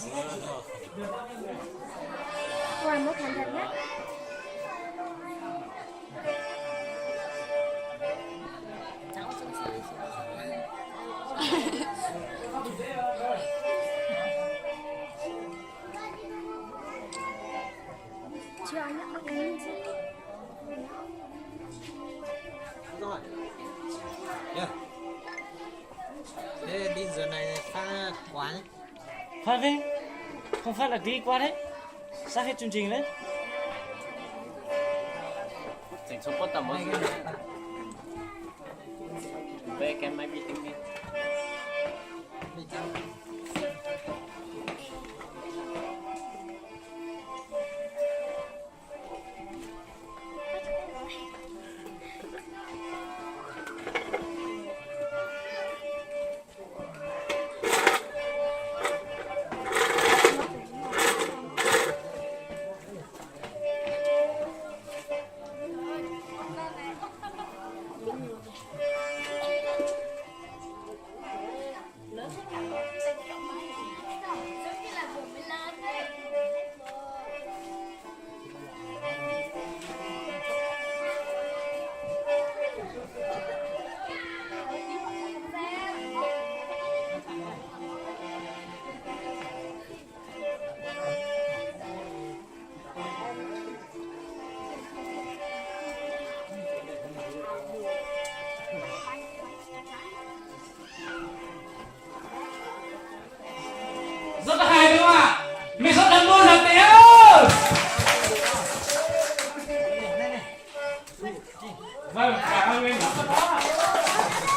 Ua muab khav ncaws thiab. Phát đi, không phát là đi qua đấy. Sát hết chương trình đấy. Tseem tshuav pob tawm mov npe cái máy vi tính.